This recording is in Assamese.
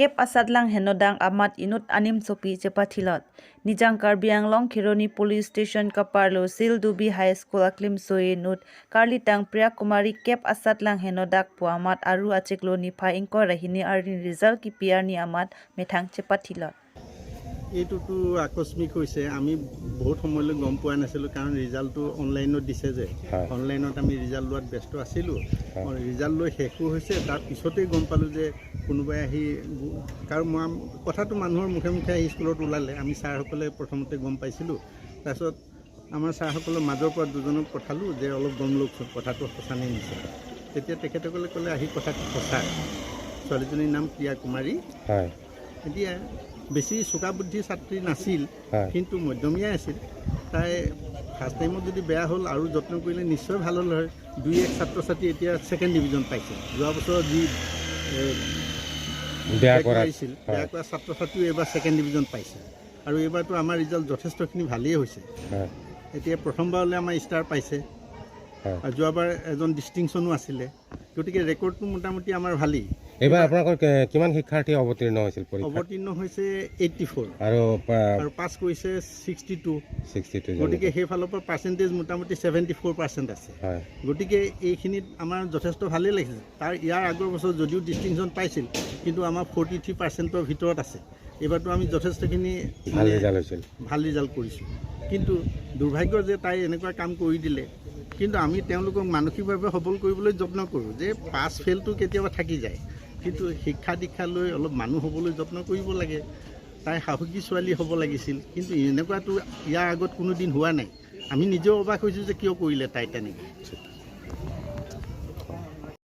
Kep asat lang henodang amat inut anim sopi chepathilot. Nijang Karbi Anglong Khironi Police Station kaparlo Sildubi High School aklim soi nut Karlitang Priya Kumari kep asat lang henodak puamat aru acheklo nipha ingkor rahini arni result ki PR ni amat methang chepathilot. এইটোতো আকস্মিক হৈছে। আমি বহুত সময়লৈ গম পোৱা নাছিলোঁ, কাৰণ ৰিজাল্টটো অনলাইনত দিছে যে অনলাইনত আমি ৰিজাল্ট লোৱাত ব্যস্ত আছিলোঁ। ৰিজাল্ট লৈ শেষো হৈছে, তাৰ পিছতেই গম পালোঁ যে কোনোবাই আহি, কাৰণ মই কথাটো মানুহৰ মুখে মুখে আহি স্কুলত ওলালে। আমি ছাৰসকলে প্ৰথমতে গম পাইছিলোঁ। তাৰপিছত আমাৰ ছাৰসকলৰ মাজৰ পৰা দুজনক পঠালোঁ যে অলপ গম লওকচোন, কথাটো সঁচা নে মিছা। তেতিয়া তেখেতসকলে ক'লে আহি কথাটো সঁচা। ছোৱালীজনীৰ নাম প্ৰিয়া কুমাৰী। এতিয়া বেছি চোকা বুদ্ধি ছাত্ৰী নাছিল, কিন্তু মধ্যমীয়াই আছিল। তাই ফাৰ্ষ্ট টাইমত যদি বেয়া হ'ল আৰু যত্ন কৰিলে নিশ্চয় ভাল হ'ল হয়। দুই এক ছাত্ৰ ছাত্ৰী এতিয়া ছেকেণ্ড ডিভিজন পাইছে। যোৱা বছৰ যি বেয়া বেক কৰা মাৰিছিল, বেয়া কৰা ছাত্ৰ ছাত্ৰীও এইবাৰ ছেকেণ্ড ডিভিজন পাইছে। আৰু এইবাৰতো আমাৰ ৰিজাল্ট যথেষ্টখিনি ভালেই হৈছে। এতিয়া প্ৰথমবাৰলৈ আমাৰ ষ্টাৰ পাইছে আৰু যোৱাবাৰ এজন ডিষ্টিংশ্যনো আছিলে। গতিকে ৰেকৰ্ডটো মোটামুটি আমাৰ ভালেই। এইবাৰ আপোনালোকৰ কিমান শিক্ষাৰ্থী অৱতীৰ্ণ হৈছিল পৰীক্ষাত? অৱতীৰ্ণ হৈছে 84। আৰু আৰু পাছ কৰিছে 62। 62। গতিকে সেইফালৰ পৰা পাৰ্চেণ্টেজ মোটামুটি 74% আছে। গতিকে এইখিনিত আমাৰ যথেষ্ট ভালেই লাগিছে। তাৰ ইয়াৰ আগৰ বছৰ যদিও ডিষ্টিংশ্যন পাইছিল, কিন্তু আমাৰ 43%ৰ ভিতৰত আছে। এইবাৰতো আমি যথেষ্টখিনি ভাল মানে ৰিজাল্ট হৈছিল। ভাল ৰিজাল্ট কৰিছোঁ। কিন্তু দুৰ্ভাগ্য যে তাই এনেকুৱা কাম কৰি দিলে। কিন্তু আমি তেওঁলোকক মানসিকভাৱে সবল কৰিবলৈ যত্ন কৰোঁ যে পাছ ফেইলটো কেতিয়াবা থাকি যায়, কিন্তু শিক্ষা দীক্ষা লৈ অলপ মানুহ হ'বলৈ যত্ন কৰিব লাগে। তাই সাহসী ছোৱালী হ'ব লাগিছিল, কিন্তু এনেকুৱাটো ইয়াৰ আগত কোনো দিন হোৱা নাই। আমি নিজেও অবাক হৈছোঁ যে কিয় কৰিলে তাই তেনেকৈ।